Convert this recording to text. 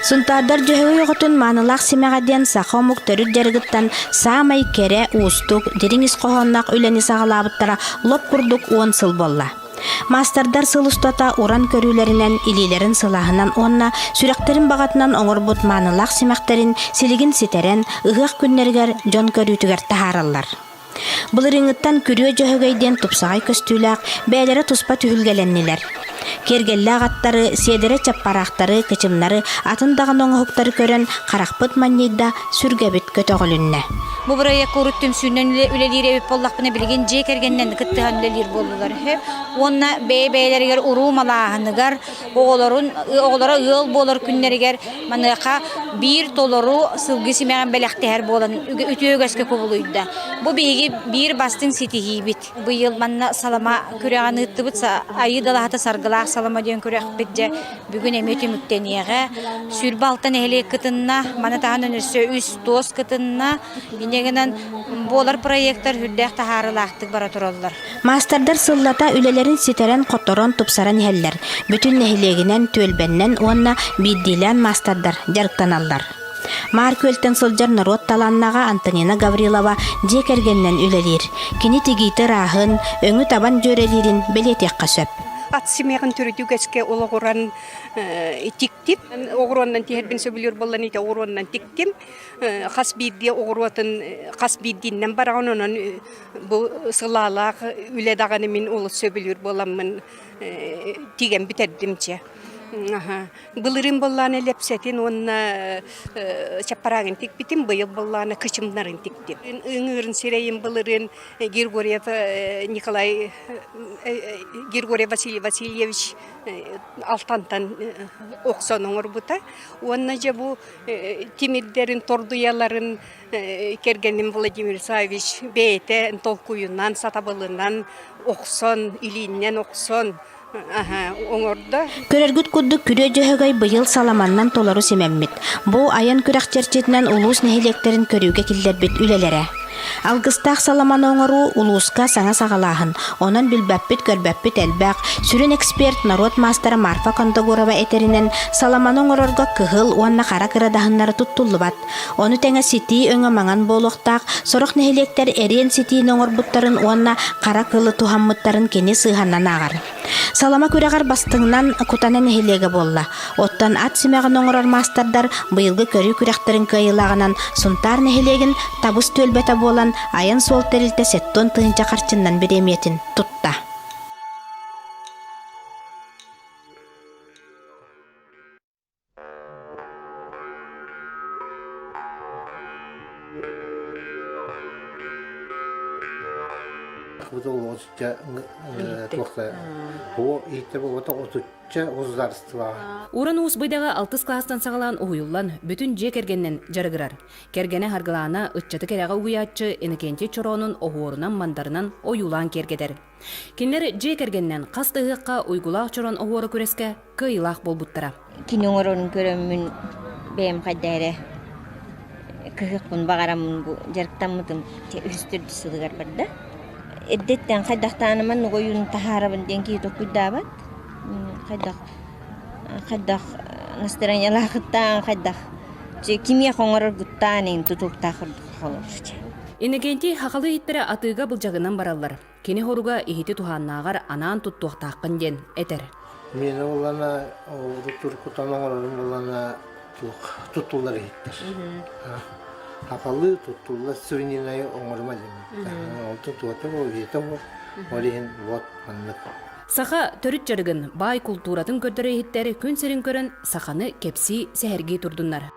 Сунтаардар Дьөһөгөй оҕотун маанылаах симэҕэ диэн саха омук төрүт дьарыгыттан саамай кэрэ, уустук, дириҥ ис хоһоонноох үлэни саҕалаабыттара лоп курдук 10 сыл буолла. Маастардар сыл устата уран көрүүлэринэн, илиилэрин сылааһынан уонна сүрэхтэрин баҕатынан оҥорбут маанылаах симэхтэрин силигин ситэрэн, ыһыах күннэригэр дьон көрүүтүгэр таһаараллар. Былырыыҥҥыттан Күрүө Дьөһөгөй диэн тупсаҕай көстүүлээх, бэйэлэрэ туспа түһүлгэлэннилэр. Киэргэллээх аттары, сиэдэрэ чаппараахтары, кычымнары, атын даҕаны оҥоһуктары көрөн харахпыт манньыйда, сүргэбит көтөҕүлүннэ. Бу бырайыакка урут түмсүүнэн үлэлиир эбит буоллахпына, билигин дьиэ кэргэнинэн кыттыһан үлэлиир буоллулар үһү. Уонна бэйэ-бэйэлэригэр уруу малааһыныгар, оҕолорун оҕолоро ыал буолар күннэригэр маныаха биир толору сылгы симэҕин бэлэхтэһэр буолан үтүө үгэскэ кубулуйда. Бу биһиги биир бастыҥ ситиһиибит. Быйыл манна салама күрэҕин ыыттыбыт. Айыы далаһата саргылаах салама диэн күрэхпит дьэ бүгүн эмиэ түмүктэниэҕэ. 26 нэһилиэк кытынна, маны таһынан өссө үс туос кытынна. Инньэ гынан буолар проектар үрдээх таһаарыылаахтык бара тураллар. Маастардар сыллата үлэлэрин ситэрэн-хоторон, тупсаран иһэллэр. Бүтүн нэһилиэгинэн, түөлбэннэн уонна биирдиилээн маастардар дьарыктаналлар. Маар Күөлтэн сылдьар норуот талааннааҕа Антонина Гаврилова дьиэ кэргэнинэн үлэлиир. Кини тигиитэ ырааһын, өҥү табан дьүөрэлиирин бэлиэтиэххэ сөп. Ат симэҕин төрүт үгэскэ олоҕуран тиктим. Оҕуруоннан тиһэрбин сөбүлүүр буоллан ити оҕуруоннан тиктим. Хас биирдии оҕуруотун хас биирдииннэн бараҕын онон бу сылаалаах үлэ даҕаны мин олус сөбүлүүр буоламмын тигэн бүтэрдим чэ. Былырыын буоллаана лэпсэтин уонна чаппараагын тикпитим, быйыл буоллаана кычымнарын тиктим. Ыҥыырын сирэйин былырыын Григорьев Николай Григорьев Василий Васильевич алтантан охсон оҥорбута. Уонна дьэ бу тимирдэрин, тордуйаларын кэргэним Владимир Савич бэйэтэ толкуйунан, сатабылынан охсон, илииннэн охсон оҥордо. Көрөргүт курдук Күрүө Дьөһөгөй быйыл саламаннан толору симэммит. Бу айан күрэх чэрчитинэн улуус нэһилиэктэрин көрүүгэ киллэрбит үлэлэрэ. Алгыстаах саламаны оҥоруу улууска саҥа саҕалааһын, онон билбэппит-көрбөппүт элбэх. Сүрүн эксперт, норуот маастара Марфа Кондогурова этэринэн, саламаны оҥорорго кыһыл уонна хара кырадаһыннары туттуллубат. Ону тэҥэ ситии өҥө маҥан буолуохтаах, сорох нэһилиэктэр эриэн ситиини оҥорбуттарын уонна хара кылы туһаммыттарын кини сыыһанан ааҕар. Салама күрэҕэр бастыҥынан Кутана нэһилиэгэ буолла. Оттон ат симэҕин оҥорор маастардар быйылгы көрүү күрэхтэрин кыайыылааҕынан Сунтаар нэһилиэгин Табыс түөлбэтэ буолан, айан суол тэрилтэ 70 тыһыынча харчыннан бириэмийэтин тутта. Уран Уус Быйдаҕа алтыс кылаастан саҕалаан уһуйуллан, бүтүн дьиэ кэргэнинэн дьарыгырар. Кэргэнэ Саргылаана ыччаты кэрэҕэ угуйааччы Иннокентий Чороонун оһуорунан-мандарынан ойуулаан киэргэтэр. Кинилэр дьиэ кэргэнинэн хас да ыһыахха уйгулаах чорон оһуора күрэскэ кыайыылаах буолбуттара. Кини оҥорорун көрөммүн бэйэм хайда эрэ кыһыахпын баҕараммын бу дьарыктаммытым үһүс төрдүс сылыгар барда. Эрдэттэн хайдахтааныман ойууну таһаарабын диэн киһи толкуйдаабат. Хайдах хайдах настроениелаахыттаан хайдах кимиэхэ оҥороргуттаан иҥ тутулуктаах курдук холобур. Иннокентий хахалы иһиттэрэ атыыга былдьагынан бараллар. Кини хоруга иһити туһааннааҕар анаан туттуохтааххын диэн этэр. Миэнэ буоллана урут-уруккутан оҥорорум буоллана туох туттуллар иһиттэр. Хахалы туттуллар сувенирнай оҥорума диэн. Онтон туота бу иһитэ бу. Ол иһин вот маннык. Саха төрүт дьарыгын, баай култууратын көрдөрө иһиттэр күн сирин көрөн саханы кэпсии, сэһэргии турдуннар.